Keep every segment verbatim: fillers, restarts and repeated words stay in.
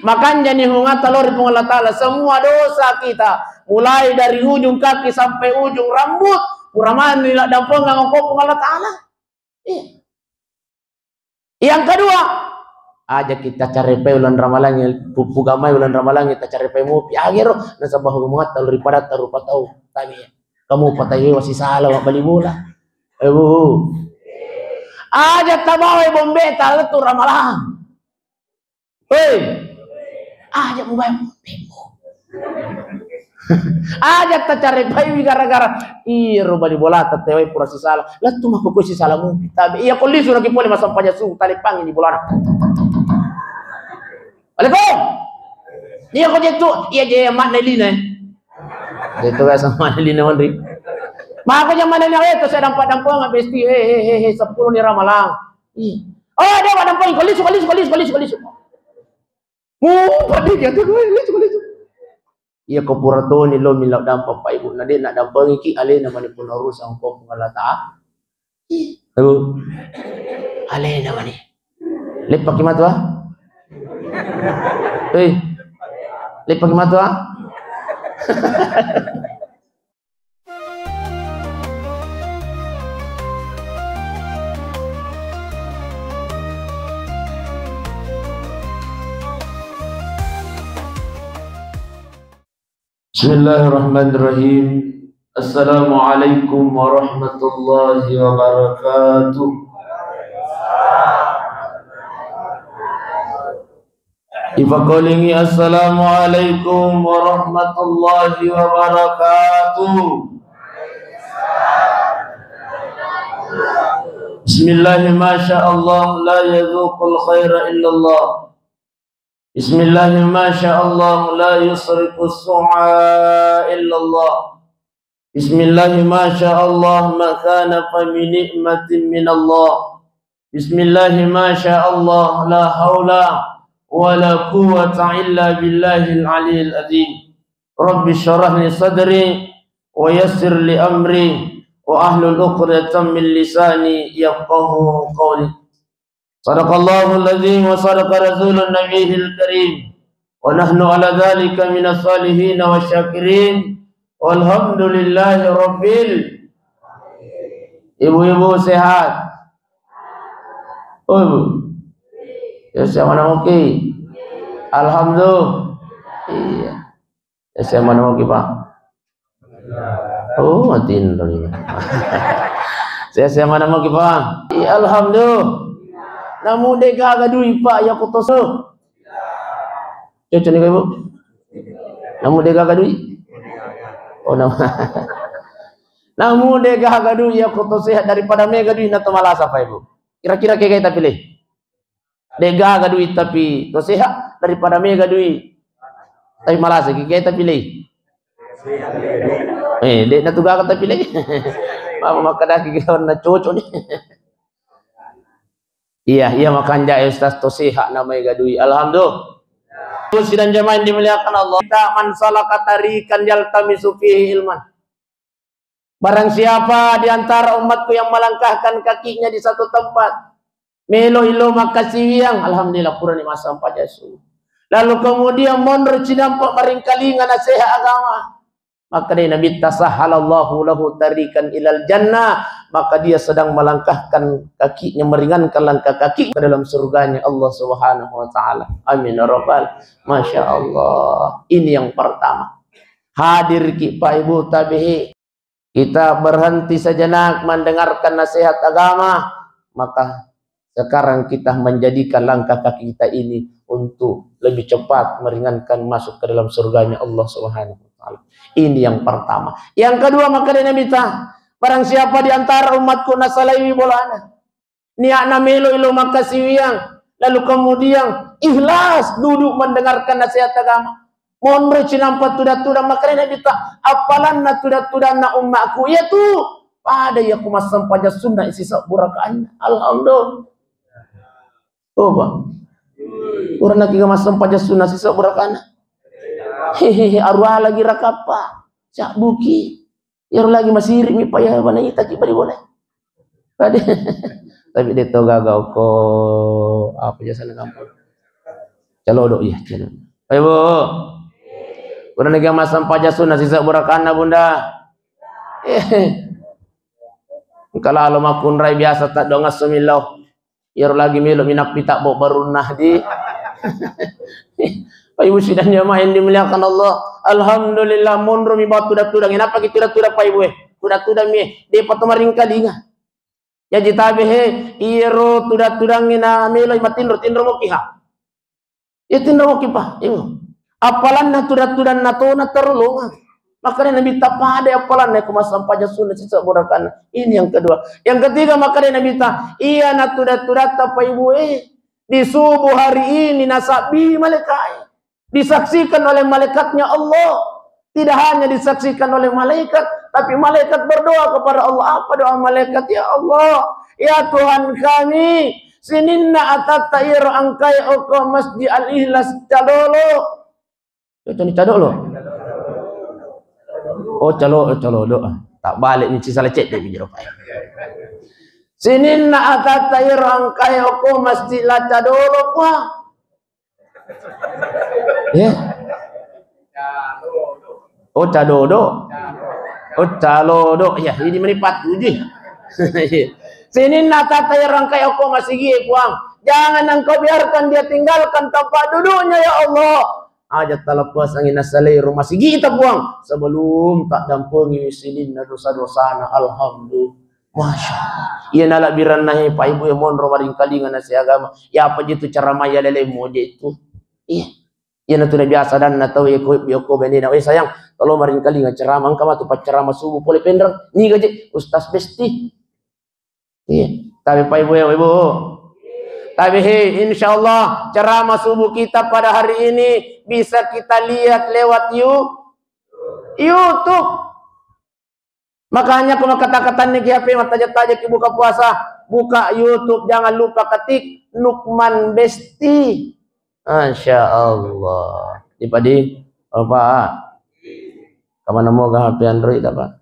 Makanja ni hungata lao ri Puang Allah Ta'ala, semua dosa kita, mulai dari ujung kaki sampai ujung rambut, pura mani la dampengang ko Puang Allah Ta'ala. Iya. Yang kedua, aja kita carepai ulan ramalangi, pu-, pugamai ulan ramalangi, ta carepai mupi, agero, nasaba hungata lao ri padatta rupa tau, tabe. Kamu patai wasi sala, mabbali bola. Eh, wuhu. Aja tabawai bombe, ta lettu ramalang. Hei, aja mubae mupimu. Aja tacarepaiwi gara-gara iyaro bali bolata tewai pura sisala. Lettu makkukue sisala mupi. Tabe iya ko lisu naki pole massempajang subuh, taleppangi ni bolana. Aleko. Iya ko jettu, iya je makna lina. Itu biasa makna lina, Mandri. Mako jaman ini, eh, to saya dampak-dampak nggak besti, eh, eh, eh, eh, sepuluh ni ramalang. Ih. Oh, dia pada poin. Kalisu, kalisu, kalisu, kalisu, kalisu. Mu, pada dia tuh, kalisu, kalisu. Iya, ko pura toni lo mila dampak Pak Ibu. Na de' na dampengiki alena mani puna urusan ko Puang Allah Ta'ala. Ih, aduh. Alena mani. Leppaki matu, ah. Hei. Leppaki matu, ah. Bismillahirrahmanirrahim. Assalamualaikum warahmatullahi wabarakatuh. Ifaqalingi, "Assalamualaikum warahmatullahi wabarakatuh." Bismillah, masya Allah, la yadzuqul khaira illallah. Bismillah, masya Allah, la yusriqus su'a illallah. Bismillah, masya Allah, ma kana fa bi ni'matin minallah. Bismillah, masya Allah, la haula wa la quwwata illa billahil aliyil azim. Rabbi syrah li sadri wa yassir li amri wa ahlul uqdatan min lisani yafqahu qawli. Sadaqallahul azim wa sadaqa rasulun nabiyil karim. Wa nahnu ala dzalika minas salihin wa syakirin. Walhamdulillahi rabbil. Ibu-ibu sehat? Oh, Ibu. Ya, siapa nama ki? Alhamdulillah. Iya. Ya, siapa nama ki, Pak? Oh, matiin tadi. Saya, saya mana mau ki, Pak? Iya, alhamdulillah. Namu de' gaga dui, Pak, ya kotoso. Cocok nih, Ibu. Namu de' gaga dui? Oh, nama. Namu de' gaga dui, ya kotoso sehat daripada mega dui na to malasa, Pak, Ibu. Kira-kira kayak kita pilih. De' gaga dui tapi to sehat daripada mega dui tapi malasa, ki kita pilih. Eh, de' na tu gaga tapi pilih. Mama makkadaki kita na cocok nih. Iya, iya, makanja, eh, Ustaz, to sehat na mega dui. Alhamdulillah. Sidang jamaah yang dimuliakan Allah, kita, "Man salaka tariqan yaltamisu fihi ilman." Barang siapa di antara umatku yang melangkahkan kakinya di satu tempat, melo ilo makkasiwiang, alhamdulillah, purani massempajang subuh. Lalu kemudian monro cinampa maringkalinga nasehat agama. Maka dari Nabi, "Tasahhalallahu lahu tariqan ilal jannah," maka dia sedang melangkahkan kakinya, meringankan langkah kaki ke dalam surganya Allah Subhanahu wa Ta'ala. Amin ya Rabbal. Masya Allah. Ini yang pertama. Hadir ki, Pak, Ibu, tabihi. Kita berhenti sejenak mendengarkan nasihat agama, maka sekarang kita menjadikan langkah kaki kita ini untuk lebih cepat meringankan masuk ke dalam surganya Allah Subhanahu wa Ta'ala. Ini yang pertama. Yang kedua, maka dia Nabi ta, barang siapa di antara umatku nasalaiwi bolana, niatna melo ilo makkasiwiang, lalu kemudian ikhlas duduk mendengarkan nasihat agama. Monro cinampa tudang-tudang, makanya Nabi ta, apalanna tudang-tudanna ummaku, iya tu pada iya ku massempajang sunna sisebbu rakaatna. Alhamdulillah. Coba. Orang lagi massempajang sunna sisebbu rakaatna. Hehehe, arwah lagi rakappa. Sabbuki. Iyaro lagi masiri mi pa iya bana ita ki bali boleh. Tadi. Tapi de' to gaga ko apa biasa na gampang. Calodo, iya, calodo. Ayo, Bu. Purana ga massempajang sunna sisebbu rakaanna, Bunda? Eh. Engka lalo makkunrai biasa taddoang esso millau. Iyaro lagi melo minappi tabbo barunna di. Ayo, Bu, sidang jamaah yang dimuliakan Allah. Alhamdulillah, monro mi batu tudang-tudang. Nappa ki tudang-tudang, Pak Ibu, eh? Tudang-tudang mi, eh. Depa to maringkalinga. Jaji tabe he, iyaro tudang-tudangnge na meloi matinro, tinro moki ha. Iya tinro moki pa, iyo. Appalanna tudang-tudanna tona terlalu longang. Makanya Nabi tapada appalanna ko massempajang sunna sisebbu rakaanna. Ini yang kedua. Yang ketiga, makanya Nabi ta, iya na tudang-tudatta, Pak Ibu, eh, di subuh hari ini nasabbi malaikat. Disaksikan oleh malaikatnya Allah. Tidak hanya disaksikan oleh malaikat, tapi malaikat berdoa kepada Allah. Apa doa malaikat? Ya Allah, ya Tuhan kami, sininna atatta iyaro engkae okko Masjid Al-Ikhlas Cadolo. Itu ni Cadolo. Oh, Calo, oh, Calodo. Tak balik ni, sisala cedde mi jero, Pak. Sininna atatta iyaro engkae okko Masjid La Cadolo, Puang. Ya. Oh, Cadodo. Oh, Calodo. Ya, ini meni patuju. Sininna atatta iyaro engkae okko masigi, Puang. Jangan engkau biarkan dia tinggalkan tempat duduknya, ya Allah. Aja taleppasangi nasalai rumah sigita, Puang, sebelum taddampengi sininna dosa-dosana. Alhamdulillah. Masya Allah. Iya nalabbiranna he, Pak Ibu, ya monro maringkalinga nasihat agama. Ya apa je tu ceramah ya lele moje itu. Iya. Iya natu na biasa dan na tau ya ko, ya ko benena. Eh, sayang, kalau maringkalinga ceramah, engka matu pacceramah subuh pole Penrang. Niga je, Ustaz Besti. Iya. Tapi Pak Ibu ya, Ibu. Tapi he, insya Allah ceramah subuh kita pada hari ini bisa kita lihat lewat You-, YouTube. Makanya ko makkata-katanni ki H P, mattaja-taja ki buka puasa, buka YouTube, jangan lupa ketik Nukman Besti. Masya Allah. Ipadi, Bapak. Kamana moga H P Android apa?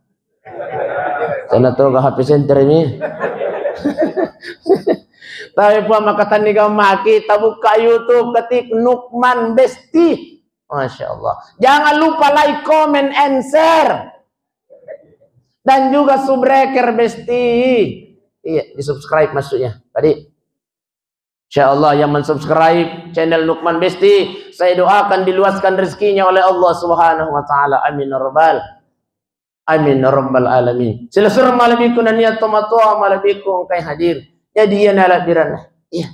Sana to ga H P center ini. Tapi Puang makkatenni gammaki, tabuka YouTube, ketik Nukman Besti. Masya Allah. Jangan lupa like, comment, and share. Dan juga subscribe Besti. Iya, di-subscribe maksudnya. Tadi. Insya Allah yang mensubscribe channel Nukman Besti, saya doakan diluaskan rezekinya oleh Allah Subhanahu wa Ta'ala. Amin ya Rabbal, amin ya Rabbal Alamin. Silessureng malebbiku nennia tomatoa malebbiku engkae hadir. Jadi iya nalebbirenna. Iya.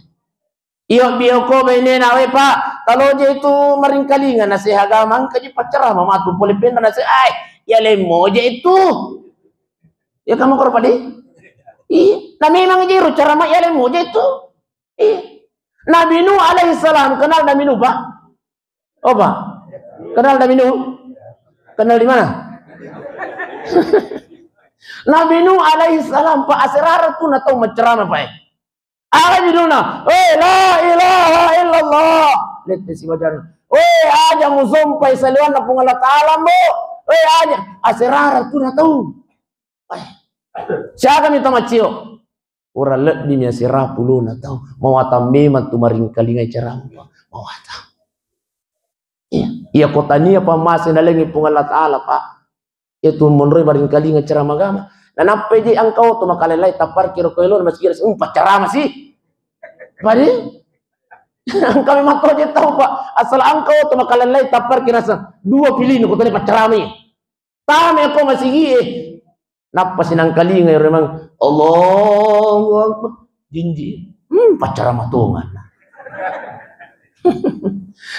Iyo bioko bainena, "We Pak, taloje itu maringkalinga nasihat agama, engkaji paccerama matu pole Penrang nasihat." "Ai, ya lemmoje itu." Ya kamu korpadi? Iya. Nah memang jero ceramah ya lemmoje itu. Iya. Nabi Nuh alaihissalam, kenal Nabi Nuh, Pak? Oh, Pak. Kenal Nabi Nuh? Kenal di mana? Nabi Nuh alaihissalam, Pak, aserara tu na tau macceramah, Pak, eh. Aga judulna? Eh, la ilaha illallah. Lette si bajana. Eh, aja musompai saliwanna Puang Allah Ta'ala, Mbo. Eh, aja. Aserara tu na tau. Eh. Siaga mi to maccio? Ura lebbi mi asera pulona tau. Mawatang memang tu maringkalingai ceramah. Mawatang. Iya. Iya, ko tania pammase nalengi Puang Allah Ta'ala, Pak. Iya tu monroi maringkalinga ceramah agama. Nanappai je engka oto makalellai tapparki ro koelona masigi, um, pacceramah si. Padi? Engka memang to je tau, Pak. Asal engka oto makalellai tapparki rasa dua pilih ko tadi pacceramah. Tame ko masigi, eh. Nappa sinangkalinga ero memang, Allahu Akbar. Jinji. Hmm, pacceramah tongan.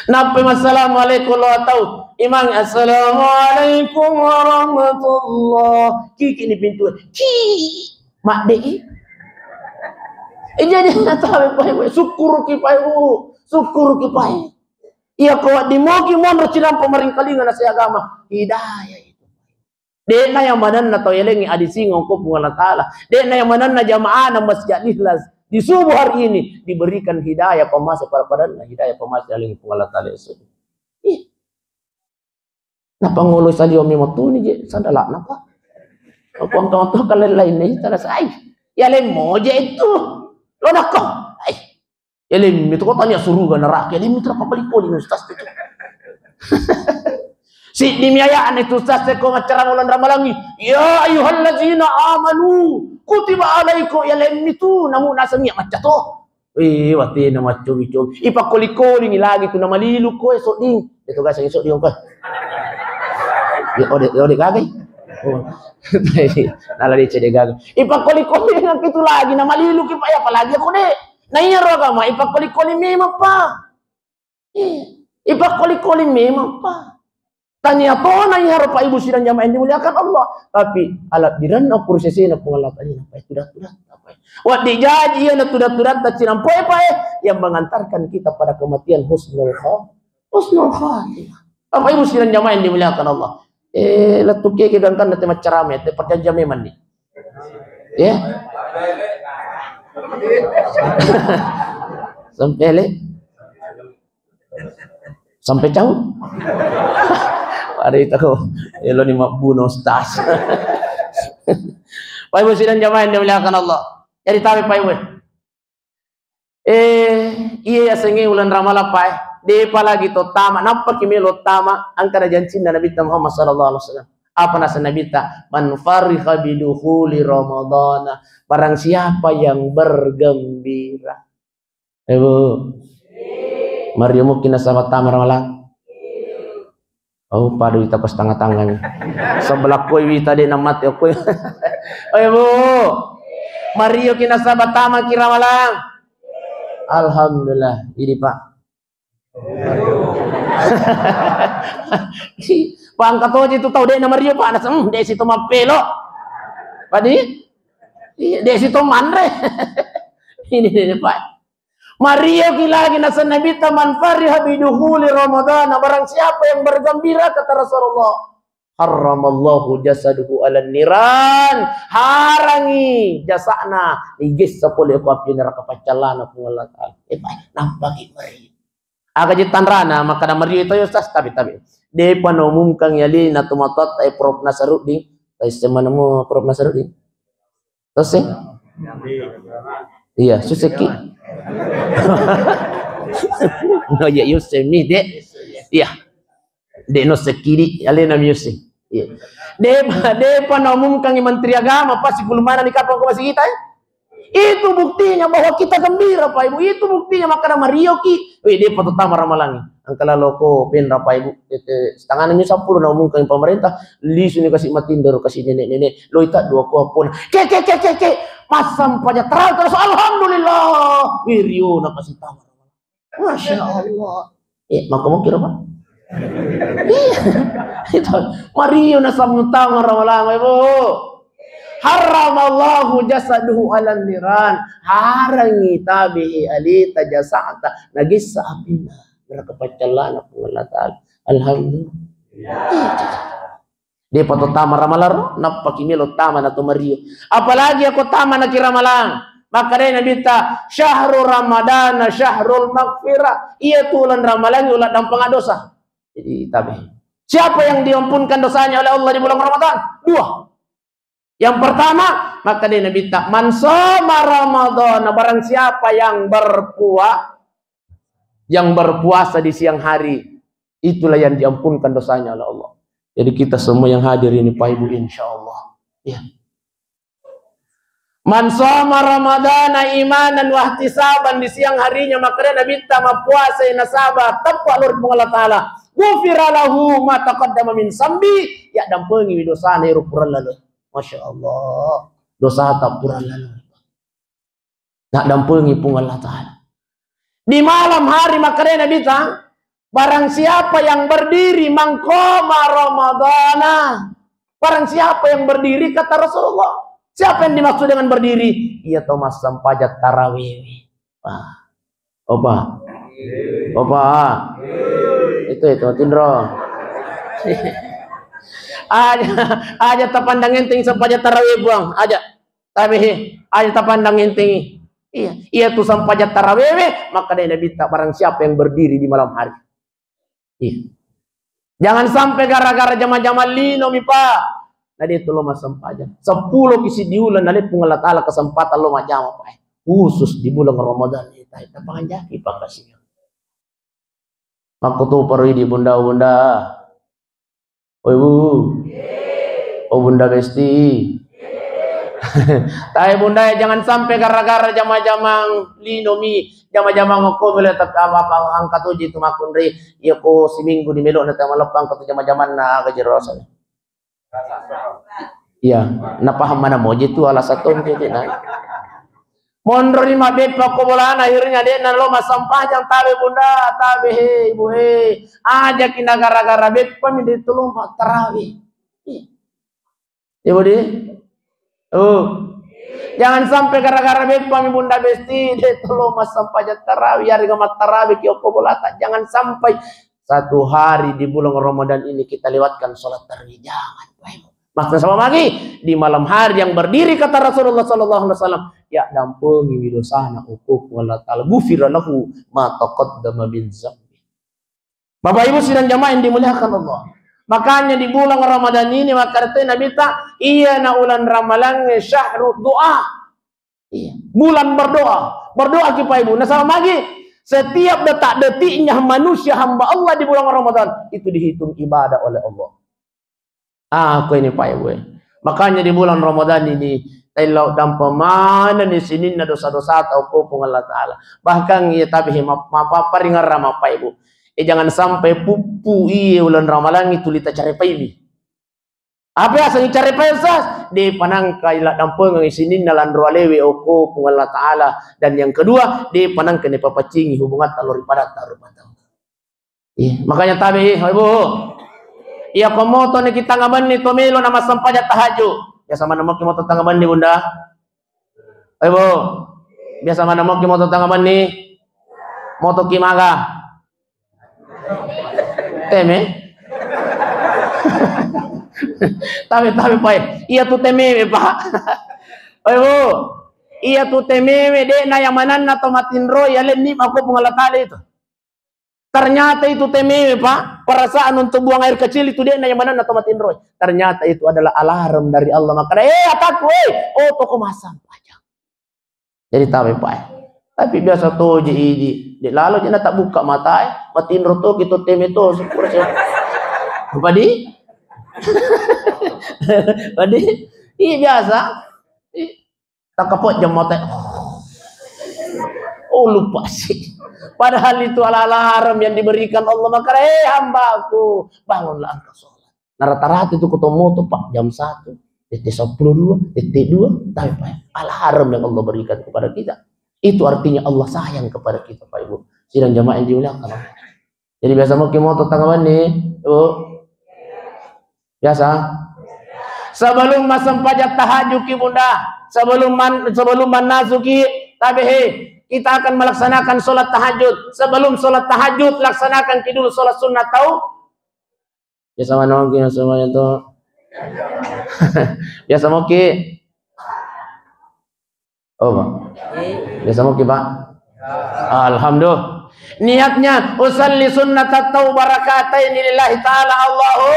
Nappa massalamualaikum lo tau. Imang, "Assalamualaikum warahmatullah." Kiki ni pintu. Ki. Madde i. Eh, jadi natawe pai, sukkuruki pai, Bu. Sukkuruki pai. Iya ko dimogi monro cinampa maringkalinga nasihat agama. Hidayah itu. De'na yang manenna tau elengi adisingeng ko Puang Allah Ta'ala. De'na yang manenna jamaahna Masjid Ikhlas di subuh hari ini diberikan hidayah pemasa pada-padanna, hidayah pemasa elengi Puang Allah Ta'ala esso. Ih. Napangolo saliwa mematuni je sandalakna, Pak. Apa engka matu kalian lainnya itu selesai. Ya lemmo je itu. Lo nakko. Ai. Yalemmi tu ko tania suruga neraka, yalemmi tu pakkoli-koli ustaz tu. Siddi mi aya'na itu ustaz ko maccarama uleng ramalangngi. Ya ayyuhallazina amanu kutiba alaikum, yalemmi tu namu nasengi macca to. Eh, watena maccogi-cogi. Ipakkoli-kolingi lagi tu namalilu ko, eh, sodding. Itu gaseng sodding ko. Ya, ode, ode gagai. Oh. Nala de cede gagai. Ipakkoli-kolingi itu lagi namalilu ki, Pak, ya, apalagi aku de. Nah, iya roga, ma, ipakkoli-koli memang, Pak. Eh, ipakkoli-koli memang, Pak. Tania tona iyaro, Pak Ibu sidang jamaah yang dimuliakan Allah. Tapi alabbiranna ukur sesena Puang Allah Ta'ala, Pak, tuda-tuda, Pak. Waddi jaji iya na tuda-tuda ta cinampoe, Pak, eh, yang mengantarkan kita pada kematian husnul kha-, husnul khatimah. Bapak Ibu sidang jamaah yang dimuliakan Allah. Eh, lettu keke gangkanna te maccarama, te perjanjian memang ni. Ya. Sampai le. Sampai cau. Ada itu. Elo ni mabbuno ustaz. Pak Ibu sidang jamaah yang dimuliakan Allah. Jadi tabe Pak Ibu. Eh, iya yasengnge uleng ramalang, Pak, eh. Depa lagi to tama, nappaki melo tama, engka na jancinna Nabitta Muhammad sallallahu alaihi wasallam. Apa naseng Nabitta? "Man fariha bidukhuli Ramadana." Barang siapa yang bergembira. Eh, Bu. Mario mungkin nasaba tama ramalang. Oh, pada wita ko setengah tangan. Sebelah koi wita de namate koi. Oi, Bu. Mario ki nasaba tama ki ramalang. Alhamdulillah, ini, Pak. Pangkat aja itu tau de na Mario, Pak. Nasem, hmm, de situ mappelo. Padi? Iya, de situ manre. Ini, ini, Pak. Mario ki lagi naseng Nabitta, "Man fariha bidukhuli Ramadana." Barang siapa yang bergembira, kata Rasulullah, "Harramallahu jasaduhu ala niran." Harangi jasana igessa pole ko api neraka paccallana Puang Allah Ta'ala. Eh, Pak, nampaki Mario. Aga je tanrana, makkada Mario itu, ya, Ustaz, tabe, tabe. Depa naumumkang yali na tomatoatta, eh, Prof Nasaruddin. Tai semana mu Prof Nasaruddin. Terus sih? Iya, susah ki. No, iya, iya, semi, Dek. Iya. Dek, no sekidi, alena music. Iya. Depa, depa naumumkan Menteri Agama, pasti belum mana di kapang ko masih kita, ya? Itu buktinya bahwa kita gembira, Pak Ibu. Itu buktinya, makanya Mario ki. Wih, depa to tama ramalang. Angkala loko penra, Pak Ibu. Tangana mi sampuru naumumkan pemerintah. Lisu ni kasih matindor, kasih nenek-nenek. Loita dua kuapun. Ke, ke, ke, ke, ke. Masam paja terang terus. Alhamdulillah. Wirio na kasih tama. Masya Allah. Eh, maka mungkin apa? Iya. Itu. Mario na samutama ramalang, Ibu. Harramallahu jasaduhu ala niran. Harangi tabihi alita jasata. Nagissa apinna. Neraka paccallana Puang Allah Ta'ala. Alhamdulillah. Depa to tama ramalang ro, nappaki melo tama na to Mario. Apalagi ako tama na ki ramalang. Makkedai Nabitta, "Syahru Ramadana syahrul maghfirah." Iya tu uleng ramalang, uleng dampeng dosa. Jadi tabe. Siapa yang diampunkan dosanya oleh Allah di bulan Ramadan? Dua. Yang pertama, makkedai Nabitta, "Man shoma Ramadana," barang siapa yang berpua-, yang berpuasa di siang hari, itulah yang diampunkan dosanya oleh Allah. Jadi kita semua yang hadir ini, Pak Ibu, insya Allah. Ya. "Man shoma Ramadana imanan wahtisaban," di siang harinya, makkedai Nabitta, mappuasa nasaba teppa lao ri Puang Allah Ta'ala, "Ghufira lahu ma taqaddama min zambi," ya dampengi dosana ero pura lalo. Masya Allah. Dosata pura lalo. Naddampengi Puang Allah Ta'ala. Di malam hari makkedai Nabitta, barang siapa yang berdiri, "Man qoma Ramadana." Barang siapa yang berdiri, kata Rasulullah. Siapa yang dimaksud dengan berdiri? Iya to massempajang tarawih. Wah. Opa. Opa. Itu, itu, Tindro. Aja, aja tapandang enteng sempajang tarawih, Puang. Aja. Tapi, he, aja tapandang enteng. Iya, iya tu sempajang tarawih, makkedai Nabitta, barang siapa yang berdiri di malam hari. Iya. Jangan sampai gara-gara jama-jama lino mi, Pak. Nah, dia tu lo massempajang. Sepuluh ki siddi uleng, nalai Puang Allah Ta'ala kesempatan lo majjama, Pak. Khusus di bulan Ramadan ini. Tae, tapanganjaki pakasiwiang. Makkutoparo idi bunda, oh bunda. Oi bu. Oh bunda besti. Tae bunda e, jangan sampai gara-gara jama-jamang linomi, jama-jamang okko melo, tapi apa-apa angka toji tu makkunrai. Iya ko siminggu ni melo na tama leppa angka tu jama-jamanna aga jero rasana. Iya, napaham mana moji tu alasan tu jadi na. Monro ni mabbeppa ko bolana, akhirnya de' nalo massempajang, tabe bunda, tabe he ibu he. Aja ki na gara-gara beppa mi de' tolo mattarawe. Iya. Iya budi. Oh. Jangan sampai gara-gara beppa mi bunda besti de' tolo massempajang tarawe, yarega mattarawe ki okko bolata. Jangan sampai satu hari di bulan Ramadan ini kita lewatkan sholat tarawih. Jangan. Maksudnya sama lagi, di malam hari yang berdiri, kata Rasulullah sallallahu alaihi wasallam, ya dampengi mi dosana, oh Allah Ta'ala, ghufira lahu ma taqaddama min zambi. Bapak Ibu sidang jamaah yang dimuliakan Allah. Makanya di bulan Ramadan ini, maka kata Nabi ta, iya na ulan Ramalang syahru doa. Iya. Bulan berdoa. Berdoa ki Pak Ibu. Nasaba magi, setiap detak-detiknya manusia hamba Allah di bulan Ramadan itu dihitung ibadah oleh Allah. Ah, ko ini Pak Ibu, eh. Makanya di bulan Ramadan ini, taillau dampa mana ni sininna dosa-dosa tau ko Puang Allah Ta'ala. Bahkan iya tabe he ma-, mapapparingerra ma Pak Ibu. Eh, jangan sampai puppu iye ulan Ramalang itu lita carepaimi. Apa aseng icarepai, Ustaz? De' panangka ila dampengeng sininna lanro alewe okko Puang Allah Ta'ala. Dan yang kedua, de' panangka ni papaccingi hubungatta lao ri padatta rupa tau. Iya, makanya tabe, eh, Ibu. Iya, ko moto ni kita ngabenni to melo na massempajang tahajud. Biasa mana moki moto tanga benni, Bunda? Ibu. Biasa mana moki moto tanga benni? Moto ki maga? Teme? Tabe, tabe, Pak. Iya tu temewe, Pak. Oi, Bu. Iya tu temewe, de' na yamananna to matinro, ya lenni mako Puang Allah Ta'ala itu. Ternyata itu temewe, Pak, perasaan untuk buang air kecil itu de' na yamananna to matinro. Ternyata itu adalah alarm dari Allah. Maka, eh, ataku, eh, oh, toko masang pajak. Jadi tabe, Pak. Tapi biasa to je idi. De' lalo je na tak buka mata, eh. Matinro to, kita teme to, syukur sih. Apa di? Apa di? Iya, biasa. Ih, tak kepot jam mata. Oh, lupa sih. Padahal itu ala-, alarm yang diberikan Allah. Maka, eh, hambaku, bangunlah engkau sholat. Nah, rata-rata itu ketemu tuh, Pak, jam satu, tette sepuluh dua, tette dua, tapi, Pak, alarm yang Allah berikan kepada kita. Itu artinya Allah sayang kepada kita, Pak Ibu. Sidang jamaah yang dimuliakan Allah. Jadi biasa mungkin mau tentang apa nih, Bu? Biasa? Sebelum massempajang tahajud ki, Bunda, sebelum man-, sebelum mannasuki, tabe he, kita akan melaksanakan sholat tahajud. Sebelum sholat tahajud, laksanakan ki dulu sholat sunnah, tahu? Biasa mana mungkin semuanya tuh? Biasa mungkin? Oh, Pak. Biasa mungkin, Pak? Alhamdulillah. Niatnya, usalli sunnatat tauba rakataini lillahi ta'ala, Allahu,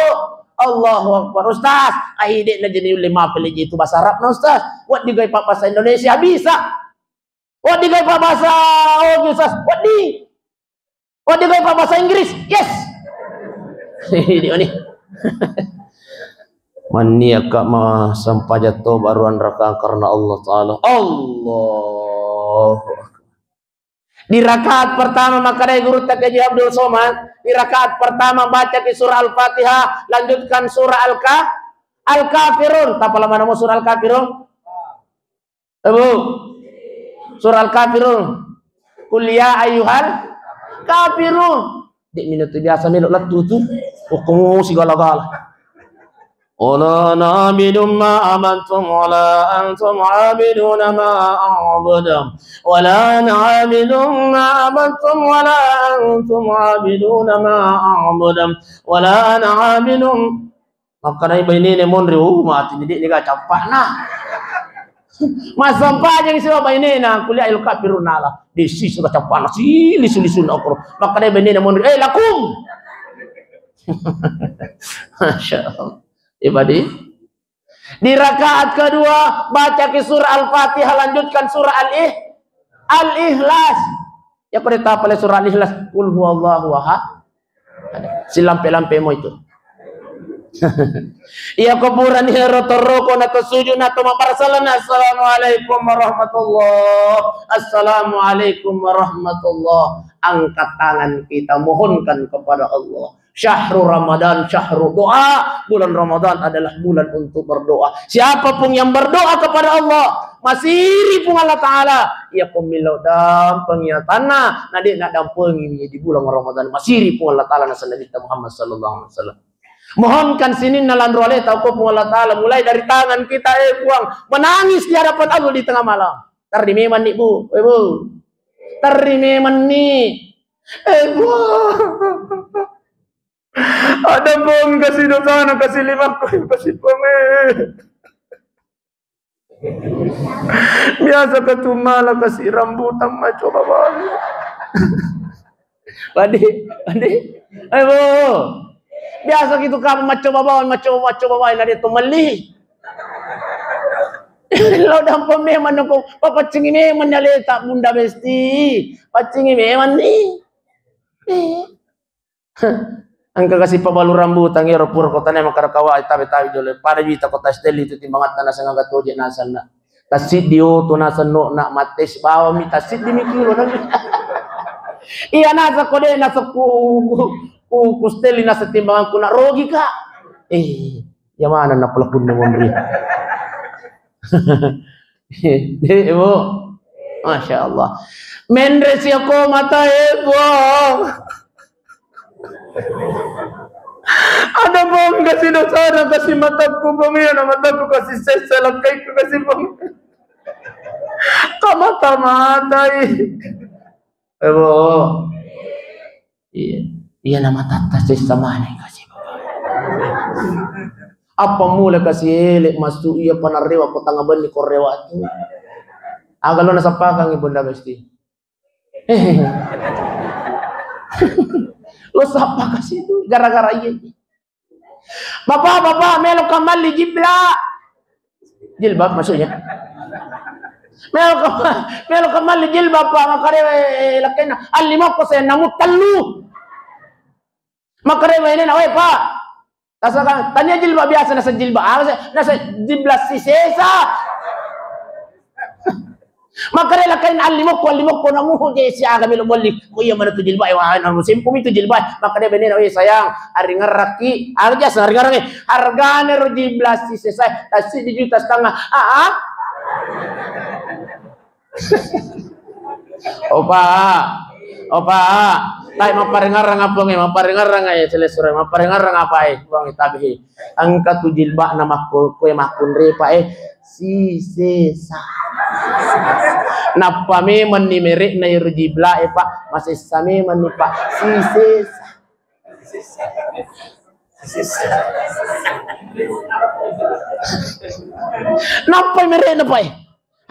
Allahu Akbar. Ustaz, ai de' na jadi ulama peliji itu bahasa Arab na, Ustaz. Buat digawe Pak bahasa Indonesia bisa. Buat digawe Pak bahasa, oh, Ustaz. Buat di Wadding, Pak, bahasa Inggris. Yes. Di mana? Mannia ka massempajang toba ruang raka karena Allah Ta'ala. Allahu Akbar. Di rakaat pertama, makkedai gurutta Kiai Abdul Somad, di rakaat pertama baca ki surah Al-Fatihah, lanjutkan surah Al-Ka-, Al-Kafirun. Tapala manamo surah Al-Kafirun? Ibu, surah Al-Kafirun. Qul ya ayyuhal kafirun. Dek minute biasa melo lettu tu. Hukum si gala-gala. Wala na'budu ma amantum wala antum abiduna ma a'budu. Wala na'budu ma amantum wala antum abiduna ma a'budu. Wala na'budu Makkedai bainena monri, "Oh, mati ni, de' ni ga cappa'na." Massempajang sibawa bainena, kuliah il kafirun ala. De' siseng ga cappa'na, silisu-lisunna okoro. Makkedai bainena monri, "Eh, lakum." Masya Allah. Ibadi. Di rakaat kedua, baca ki surah Al-Fatihah, lanjutkan surah Al-Ih-, Al-Ikhlas. Iya ko de' tapale surah Al-Ikhlas, qul huwallahu ahad. Silampe-lampe mo itu. Iya ko purani ero toroko na to sujud na to maparsalana, "Assalamualaikum warahmatullah. Assalamualaikum warahmatullah." Angkat tangan kita, mohonkan kepada Allah. Syahru Ramadan, syahru doa. Bulan Ramadan adalah bulan untuk berdoa. Siapapun yang berdoa kepada Allah, masiri Puang Allah Ta'ala. Iya ko millau dampeng iya tanna, na de' na dampengi di bulan Ramadan. Masiri Puang Allah Ta'ala, naseng Nabi Muhammad sallallahu alaihi wasallam. Mohonkan sininna lanro aleta ko Puang Allah Ta'ala, mulai dari tangan kita, eh Puang, menangis di hadapan Allah di tengah malam. Terri memang ni, Bu, eh, Bu. Terri memang ni. Eh, Puang. Ada Puang kasi dosana, kasi limakku, kasi Puang, eh. Biasa ka tu mala kasi rambutan, maccoba bawang. Wadi, wadi. Ayo, Bu. Biasa ki tu ka maccoba bawang, maccoba, maccoba bawang, na de' to melli. Lo dampeng memang ko, papaccingi memang ni aleta Bunda Besti. Paccingi memang ni. Eh. Engka kasi pabalu rambutan ero pura ko tania makkada kawa tabe-tabe jolo. Pada juta ko tastelli tu timbangatta naseng aga toje nasenna. Tassiddi oto naseng no na mattes bawang mi tassiddi mi kilo nang. Iya naseng ko de' naseng ku, ku, ku stelli naseng timbanganku na rogi ka. Eh, iya mana na pelakunna monri. Eh, Bu. Masya Allah. Menre siako mata, eh, Puang. Ada Puang kasi dosana, kasi matakku, Puang, iya na matakku kasi sessa, lakkaiku kasi Puang. Kamata-matai. Eh, Bu. Iya. Iya, na matatta sessa maneng kasi, Bapak. Apa mula kasi ele' massu iya panarrewa ko tanga benni ko rewa tu. Aga lo nasappakangi Bunda Besti. Eh. Lo sappa kasi tu gara-gara iya. Bapak, Bapak, melo ka malli jibla. Jilbab maksudnya. Melo ka, melo ka malli jilbab, Pak. Makkeda, eh, lakkainna, "Alli mokko sennamu tellu." Makkeda bainena, "Weh, Pak. Tasaka, tania jilbab biasa, nasa jilbab apa sih? Nasa jilbab sisesa." Makkeda lakkainna, "Alli mokko, alli mokko, namuhu je siaga melo bolli." Ko iya mana tu jilbab, eh, wah, namu sempu mi tu jilbab. Makkeda bainena, "Weh, sayang, aringerrakki." Aja aringerrangi. Hargana ro jilbab sisesa, tassiddi juta setengah. Ah, ah. Opa. Opa. Tai mapparingerrang apa nge? Mapparingerrang, eh, selesure. Mapparingerrang apa, eh? Puang tabihi. Engka tu jilbab na makku-, kue makkunre, Pak, eh. Sisesa. Nappa memang ni merekna iro jilbab, eh, Pak. Masessa memang ni, Pak. Sisesa. Nappai merekna, Pak, eh.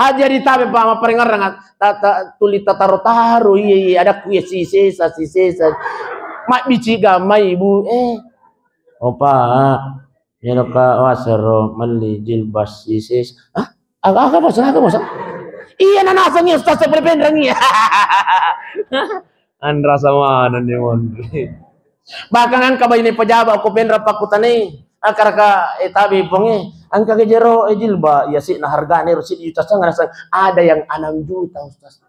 Aja ditabe, Pak, mapparingerrang, ta-, ta-, tuli tataro-taro, iya, iya, adakku, iya, sisesa, sisesa. Mabbici gamai, Bu, eh. Opa, melo ka wasero melli jilbab sisesa. Hah? Aga, aga, Bos, aga, Bos? Iya, nanaseng, iya, Ustaz, saya boleh penrang, iya. Anrasa manenni monri. Bahkan engka baine pejabat ko penra pakkutanai, "Akkaraka, eh, tabe ponge, engka ke jero, eh, jilbab, iya, sih, na hargana ero sih juta setengah." Naseng, "Ada yang enam juta, Ustaz."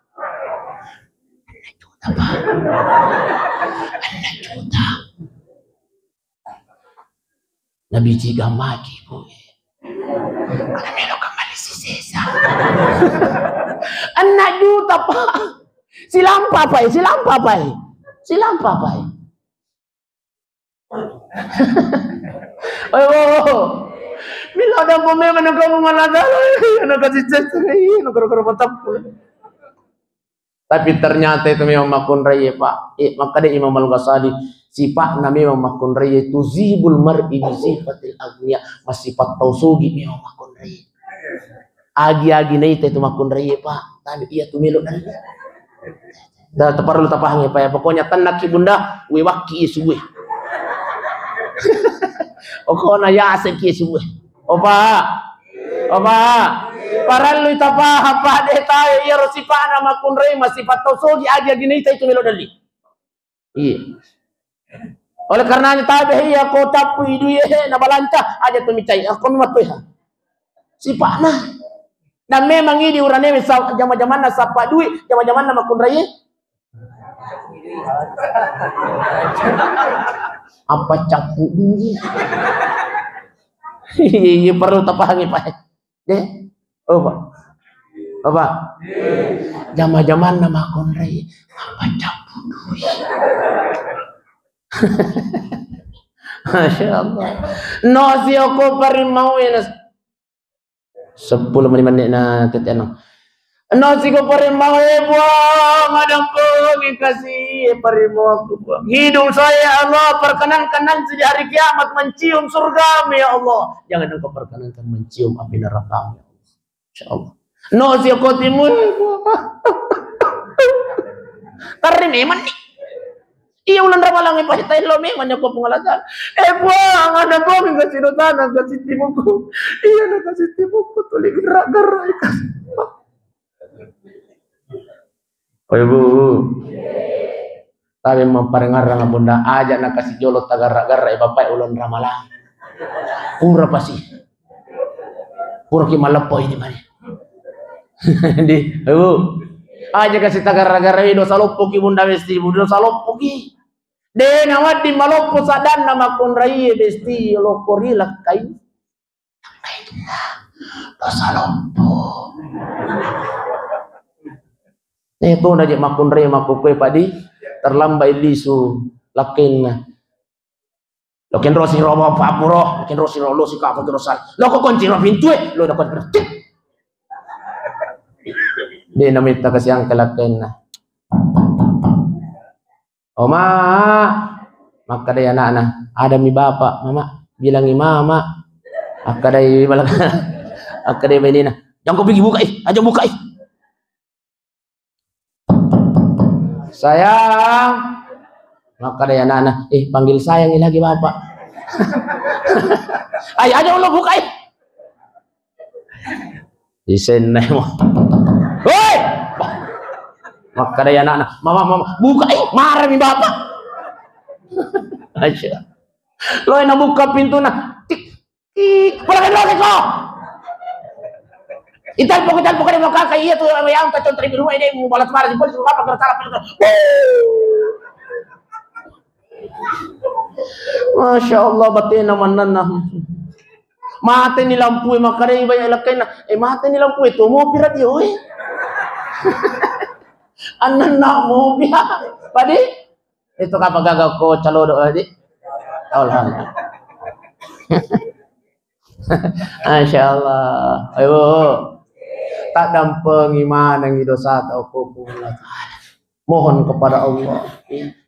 Enam juta, Pak. Enam juta. Nabici gamaki, Bu. Ana melo kembali sisesa. Enam juta, Pak. Silampa, Pak, eh. Silampa, Pak, eh. Silampa, Pak, eh. Ayo. Melo ada pemain mana kamu mana tahu. Anak kasih sisesa. Anak karo-karo matappu. Tapi ternyata itu memang makkunraie, Pak. Eh, makkeda Imam Al-Ghazali, sipa'na memang makkunraie, tuzibul mar'i bi sifatil aghnia, massipa tau sugi memang makkunraie. Agi-agi naita itu makkunraie, Pak. Tapi iya tu melo dan. Da, perlu tapahangi, Pak, ya. Pokoknya tenakki, Bunda, wewakki isue. Pokoknya yaseki isue. Opa. Opa. Parellui tapahang, Pak, de tae iyaro sipa'na makkunrai, masipa tau sogi, agi-agi naitai tu melo dalli. Iya. Oleh karenanya tabe iya ko tappui dui e na balanta aja tu micai. Aku matu ya. Sipa'na. Dan memang ini urane sa-, jama-jamanna sapa dui, jama-jamanna makkunrai. Apa cappu dui? Iya, iya, perlu tapahangi, Pak. Deh, oh, Pak. Apa? Jama-jamanna makkunrai, apa cappu dui? Masya Allah. No sioko parimau ya, Nas. Seppulo menit, menit na tete anu. No siko parimau, eh, Puang, adampengi kasi, eh, parimau aku, Puang. Hidung saya, ya Allah, perkenankan nanti di hari kiamat mencium surgamu, ya Allah. Jangan engkau perkenankan mencium api nerakamu, ya Allah. Insya Allah. No sioko timu, eh, Puang. Terri memang nih. Iya, uleng ramalang e, pasti taello memang nyako Puang Allah Taala. Eh, Puang, ada Puang yang kasih dosana, kasih timuku. Iya, na kasih timuku, tuli gerak-gerak, kasih. Oh, Ibu. Tapi maparengarang Bunda, aja na kasih jolo tagarra-garra, eh, Bapak, uleng ramalang. Pura pasti. Pura ki maleppo ini mani. Di, Ibu. Aja kasih tagarra-garra, eh, dosa loppo ki Bunda Besti, Bunda, dosa loppo ki. De nawedding maloppo saddanna makkunrai e, Besti, lokko ri lakkai. Lakkai dosa loppo. Eh, to na je makkunrai makkukkue padi, terlambat lisu lakkainna. Lo kenro siro bapak puro, lo kenro siro lo sika apa terus. Lo kok kunci ro pintu e, lo dapat berarti. De namitta kasiang ke lakkainna. Oma, makkadai anakna, "Adami bapak, Mama, bilangi Mama." Akkadai balak-, akkadai bainena, "Jangko pigi buka, eh, aja buka, eh." "Sayang," makkadai anakna, "Eh, panggil sayangi lagi bapak." "Ai, aja lo buka, eh." Disenna mo. "Woi!" Makkadai anakna, "Mama, Mama, buka, eh, marami bapak." Aja. Lo nabuka pintuna. Tik, tik. "Bola kan lo ko." Ital pokok, ital pokok, dia mau kakak, iya tuh, yang kacau terima rumah ini, mau balas marah di polisi, apa kata salah, Masya Allah, batena mannanna. Mateni lampue, makkedai baya lakkainna, "Eh, mateni lampue, to mopi radio, eh." Annanna mopi. Padi? Itu kapa gaga ko calodo, padi? Alhamdulillah. Masya Allah. Ayo. Taddampengi manengi dosata, okko Puang Allah Ta'ala. Mohon kepada Allah.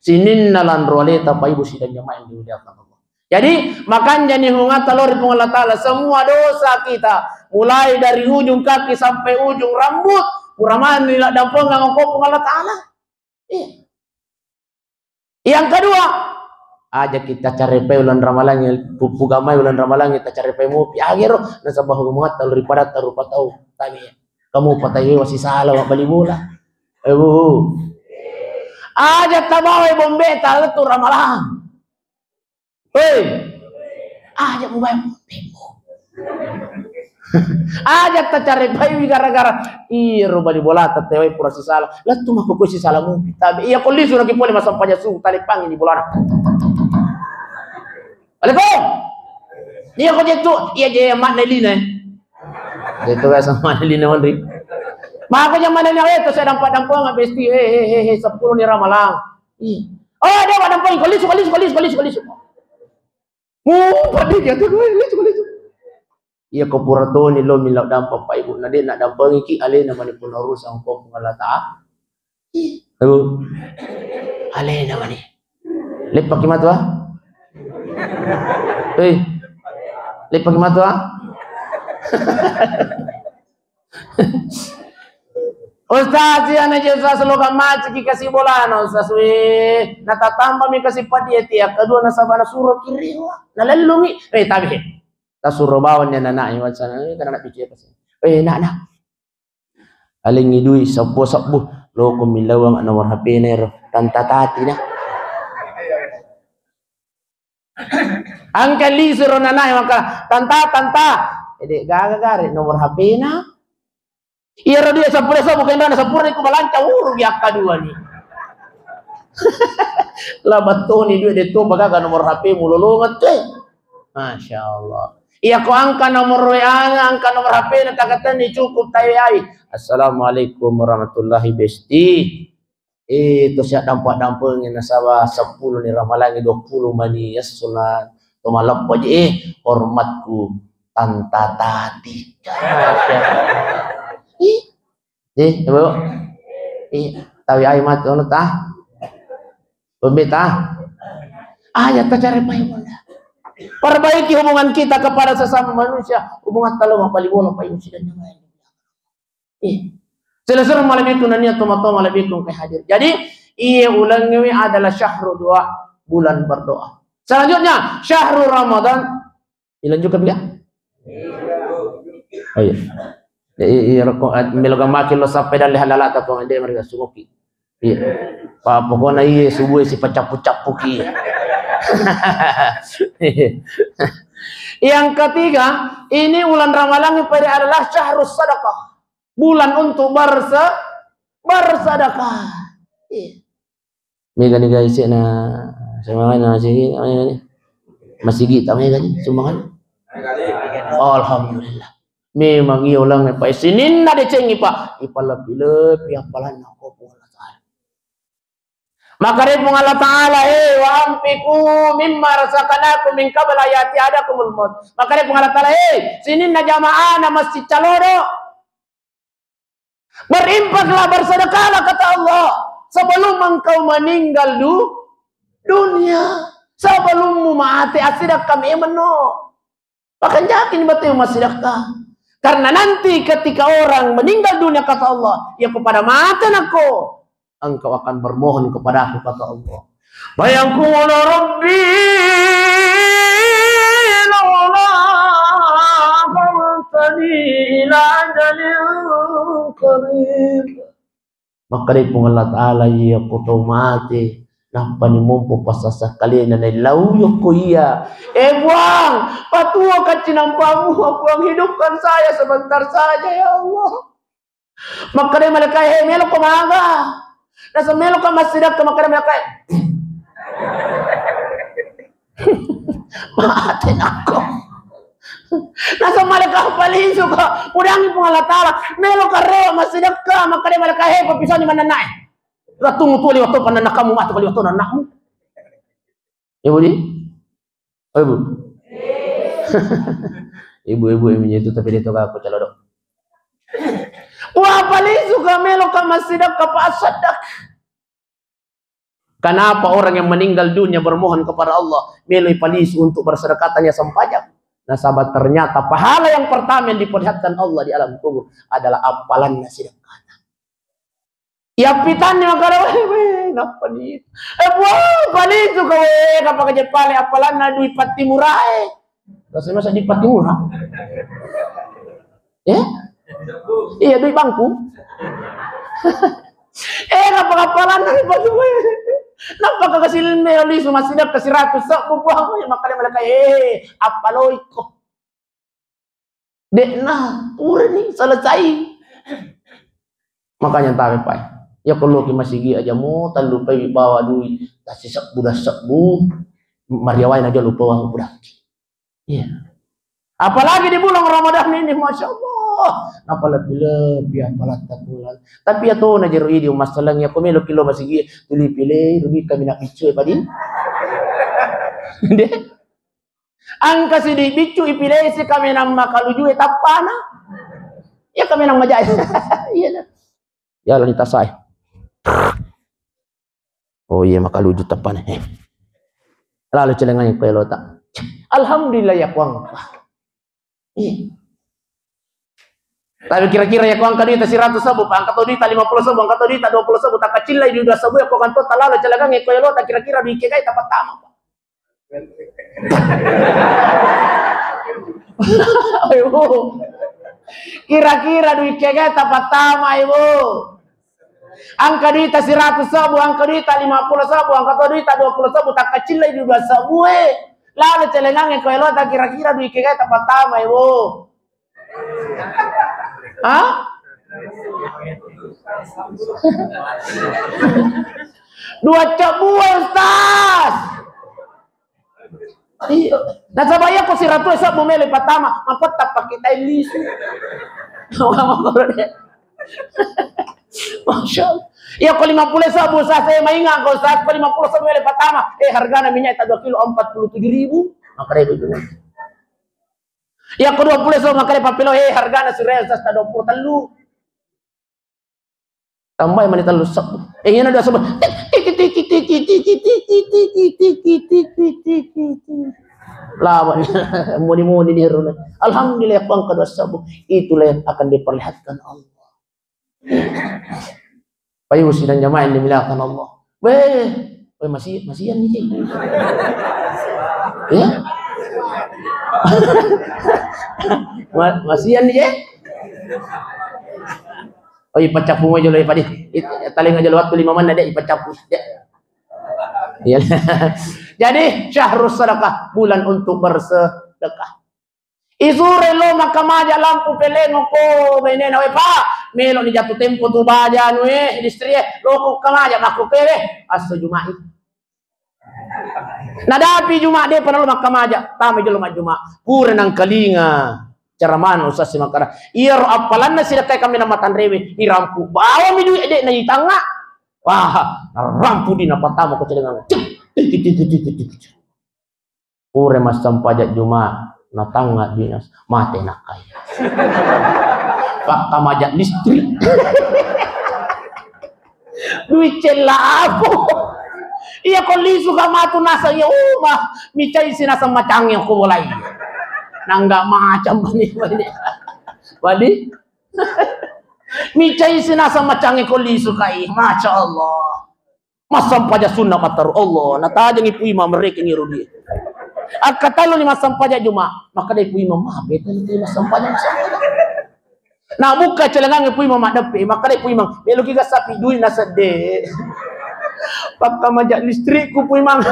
Sininna lanro aleta, Bapak Ibu sidang jamaah yang dimuliakan Allah. Jadi, makanya nih hungata lo ri Puang Allah Ta'ala, semua dosa kita, mulai dari ujung kaki sampai ujung rambut, pura mani la dampengang okko Puang Allah Ta'ala. Iya. Yang kedua, aja kita carepai uleng ramalangi, pu-, pugamai uleng ramalangi, tacarepai mopi. Agero, nasaba hubungan talu ripada tarupa tau. Tami, kamu patai wasi salah, wa bali bola. Eh, bu. Aja tabawai bombe, talettu ramalang. Hei. Aja mubai bombe. Aja tacarepaiwi gara-gara iyaro bali bola tatewai pura sisala. Lettu makkukue sisala mupi. Tapi iya ko lisu naki pole massempajang subuh, talepangi ni bolana. Assalamualaikum. Iya ko jettu, iya je makna lina. Jettu biasa makna lina, Wanri. Mako je makna lina, eh, to saya dampa-dampa nggak besti, eh, eh, eh, eh, sepuluh ni ramalang. Ih. Oh, dia pada poin, kolisu, kolisu, kolisu, kolisu, kolisu. Mu, pada dia tu, kolisu, kolisu. Iya, ko pura toni lo millau dampa, Pak Ibu, na de na dampengi ki, alena mani pun urusan ko Puang Allah Ta'ala. Ih, aduh. Alena mani. Leppaki matu, ah. Hei. Leppaki matu, ah. Ustaz, iya na je, Ustaz, loka maciki kasi bolana, Ustaz, we. Na tatamba mi kasi padia tia, kedua nasaba nasuro kiriwa. Na lellumi. Eh, tapi. Tasuro bawang ni anak-anak, eh, wacana, eh, karena anak pici kasi. Pena'na. Alengngi dui seppulo sebbu, loko millauang nomor H P-na ero, Tanta Tati na. Angka lisu ro nanae maka, "Tanta, Tanta." Ede gaga gare nomor H P-na. Iyaro dui seppulo sebbu kendana seppulo ku balanca uru di akka dua ni. La battoni dui de to bagaga nomor H P-mu lolongeng tu. Masya Allah. Iya ko angka nomor W A-na, angka nomor H P-na takatenni cukup tai W A-i. "Assalamualaikum warahmatullahi besti." Eh, to siaddampa-dampengi nasaba seppulo ni ramalangi dua puluh mani yasuna to maleppo je, eh, hormatku Tanta Tati. Ih, eh, Bu. Ih, tawi ai matu anu ta. Pembe ta. Aja ta cari payung. Perbaiki hubungan kita kepada sesama manusia. Hubungan talo mapali bola payung sidang yang lain. Eh. Selesai malam itu nania toma-toma lebih ke hadir. Jadi, iye ulangngewe adalah syahru doa, bulan berdoa. Selanjutnya, syahru Ramadan. Ilanjutkan ya? Oh iya. Ya, iya, iya, rokok, eh, melo gamaki lo sampai dan leha lalata pong ende mereka sumoki. Iya. Pa, pokoknya iya subuh si pecapuk-capuk iya. Yang ketiga, ini ulan Ramalang yang pada adalah syahrus sadaqah. Bulan untuk berse-, bersedekah. Iya. Mega ni guys, na semangat na sini, masigi ta mega ni sumbangan. Alhamdulillah. Memang iya ulang pa sininna decengi pa ipalepi-lepi appalanna ko Puang Allah Taala. Makare Puang Allah Taala, eh, wa anfiqu mimma razaqnakum min qabli an ya'tiya ahadakumul maut. Makare Puang Allah Taala, eh, sininna jamaah na masjid Calodo. Berinfaklah, bersedekahlah, kata Allah, sebelum engkau meninggal du-, dunia. Sebelummu mate, assidakka memeng no. Makanya yakin betul massidakka. Karena nanti ketika orang meninggal dunia, kata Allah, ya kepada mate nako, engkau akan bermohon kepada-Ku, kata Allah. Fayaqulu rabbi laula akhartani ila ajalin qarib. Makkedai Puang Allah Taala, iya ko tau mate, nappani mompo passasa kalena, naillau yokko iya. Eh, Puang, patuo kaccinampamu, Puang, hidupkan saya sebentar saja, ya Allah. Makkedai malaikae, "He, melo ko maga?" Nasa, "Melo ka massidakka." Makkeda malaikae, "Mate nako." Nasa malaika palisuka, udangi Puang Allah Taala, "Melo ka rewa massidakka?" Makkedai malaikae, "He, papisani manennae. Rattungu tu liwat to panenna kamu matu liwat to anakmu." Ibu di? Oh, Ibu. Ibu-ibu ini itu tapi dia tuh aku celodok. Wah, paling suka melo ka massidakka, Pak, sedekah. Kenapa orang yang meninggal dunia bermohon kepada Allah, melo palisu untuk bersedekah, tania sempajang? Nasaba ternyata pahala yang pertama yang diperlihatkan Allah di alam kubur adalah appalanna sidakka. Iyappitanni makkeda, "Weh, weh, nappa ni? Eh, Puang, palisu ka, weh, kapang je pale appalanna dui patti murae." Rasa masa di patti mura? Ya? Iya, dui bangku. Eh, kapang appalanna dui patti murae. Nappa ka kasi melo lisu massidakka siratu sebbu, Puang, makkeda malaika, "Eh, appaloiko." De'na, purani selesai. Makanya tabe pai. Ya, kalau ki masigi aja mo, tallupai bawa duit, tasisebbu dassebbu, mariawai na jolo lupa uang budakki. Iya. Apalagi di bulan Ramadan ini, Masya Allah. Apa lebih-lebih, apalagi tak bulan. Tapi ya tuh, na jero idi, masalahnya, aku melo kilo masigi, tuli pilih, rugi kami nak bicu, ya, padi. Deh. Engka siddi biccu ipilesi kamenang makalujue tappana. Iya kamenang majae. Iya. Ya lani tasae. Oh iya, makaluju tappana. Eh. Lalu celengangi ko elota. Alhamdulillah ya kuang. Iya. Tapi kira-kira ya kuang ka duita siratu sebbu, angka to duita lima puluh sebbu, angka to duita dua puluh sebbu, takacillai di dua sebbu ya kuang to talalo celengangi ko elota, kira-kira duike kai tapattama. Ayo. Kira-kira dui kegae tapattamai, Bu? Engka duita siratu sebbu, engka duita lima puluh sebbu, engka to duita dua puluh sebbu, takkacillai dua sebbu e. Lalo celengangnge ko elota, kira-kira dui kegae tapattamai, Bu? Ha? Dua sebbu e, Ustaz. Iya. Nasaba iya ko siratu e sebbu melo pattama, makotta pakkitai lisu. Masya Allah. Iya ko lima puluh sebbu, Ustaz, eh, mainga ko, Ustaz, ko lima puluh sebbu melo pattama, eh, hargana minyak ta dua kilo empat puluh tujuh ribu. Maka itu. Iya ko dua puluh sebbu, maka papelo, eh, hargana sure, Ustaz, ta dua puluh tellu. Tambai mani tellu sebbu. Eh, iyana dua sebbu. Tiki, tiki, tiki, tiki, tiki, tiki, tiki, tiki, tiki. Lawan. Muni-muni ni runa. Alhamdulillah, ko engka dua sebbu. Itulah yang akan diperlihatkan Allah. Bapak Ibu sidang jamaah yang dimuliakan Allah. Weh, weh, masih, masih ni, Cek. Ya? Ma-, masih ni, Cek? Oh, ipaccapu mo jolo, Pak, di. It-, talenga jolo waktu lima menit, dek, ipaccapu, dek. Iya. Jadi, syahrus sadaqah, bulan untuk bersedekah. Isuro lo makkamaja lampu pelengo ko bainena, "We, Pak, melo ni jatuh tempo tu baja anu e, listrik e, loko kamaja makko kewe, asso Juma'i." Nadapi Juma, depa nalo makkamaja, tama jolo majjuma. Pura nangkalinga ceramana Ustaz si makkada, iyaro appalanna sidakkai kaminang matanrewe, irampu bawami duit, de na itangnga. Wah, rampu di napattama ko celengang. Cek, cek, cek. Pura massampaja Juma, natangnga duit, mate nakkai. Pakkamaja listrik. Duit cella apa? Iya ko lisu ka matu naseng iya uma, micai si naseng macangnge ko bolai. Nangga macam bani, bani. Bani? Micai si naseng macangnge ko lisu kai, Masya Allah. Massampaja sunna mattaru Allah, natajengi Pu Imam, merekengi rudi. Akkatalluni massampaja Juma, makkadai Pu Imam, "Mabe tadi massampaja, massampaja." Nabukka celengangnge Pu Imam maddeppe, makkadai Pu Imam, "Meloki ga sapi duit na sedde." Pakkamaja listrikku Pu Imam.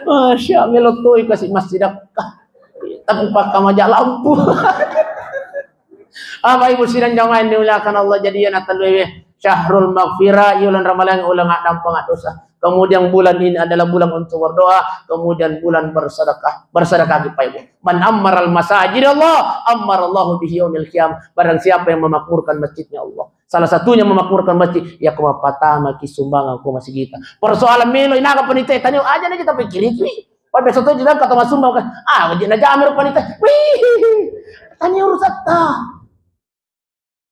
Masya, melo toi kasi massidakka. Tapi pakkamaja lampu. Apa Ibu sidang jamaah yang dimuliakan Allah, jadi iyana telluewe. Syahrul maghfirah, iya uleng Ramalang, uleng addampeng dosa. Kemudian bulan ini adalah bulan untuk berdoa, kemudian bulan bersedekah. Bersedekah ki Pak Ibu. Man ammaral masajid Allah, ammarallahu bihi yaumil qiyamah. Barang siapa yang memakmurkan masjidnya Allah, salah satunya memakmurkan masjid, ya ko mapatama ki sumbangan ko masigita. Persoalan melo inaga panitia, tani aja na kita pikiriki. Wah, besok tu jilang kata masumba kan. Ah, wajib na jamir panitia. Wih, tani urusatta.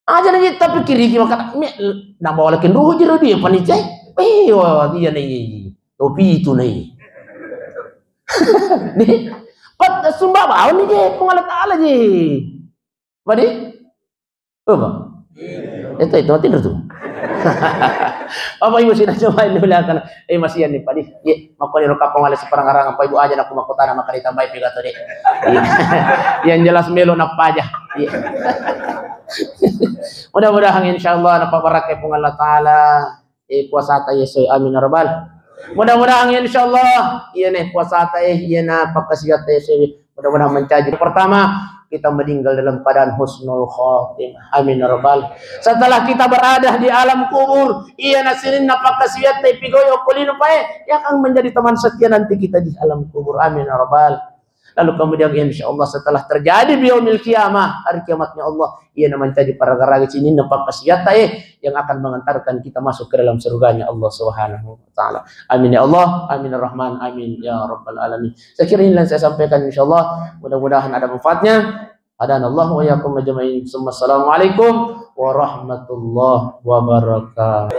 Aja na kita pikiriki maka me, nambah walakin ruhu jiro dia panitia. Wih, wah, dia na iya. Topi itu na iya. Nih, pat sumba bawa ni je, Puang Allah Taala je. Apa di? Apa? Itu, itu, tidur tu. Apa Ibu sidang jamaah yang dimuliakan? Eh, masih ni, Pak, di. Ye, makanya ruka pengalaman seperang orang apa Ibu aja nak makotana maka ditambahi piga tu, dek. Iya. Yang jelas melo napa aja. Iya. Mudah-mudahan insyaallah napa barakai Puang Allah Taala. Eh, puasata yese, amin ya rabbal. Mudah-mudahan insyaallah, iya nih puasata, eh, iya na pakkasiwiatta yese. Mudah-mudahan mencaji. Pertama, kita meninggal dalam keadaan husnul khotimah. Amin ya rabbal. Setelah kita berada di alam kubur, iya na sininna pakkasiwiatta pigoi okko lino pae, yang akan menjadi teman setia nanti kita di alam kubur. Amin ya rabbal. Lalu kemudian insyaallah setelah terjadi biyaumil qiyamah, hari kiamatnya Allah, iya na mancaji paragaraga sininna pakkasiwiatta, eh, yang akan mengantarkan kita masuk ke dalam surganya Allah Subhanahu wa taala. Amin ya Allah, amin ya Rahman, amin ya rabbal alamin. Saya kira inilah yang saya sampaikan, insyaallah mudah-mudahan ada manfaatnya. Hadanallahu wa iyyakum ajmain. Summa assalamualaikum warahmatullahi wabarakatuh.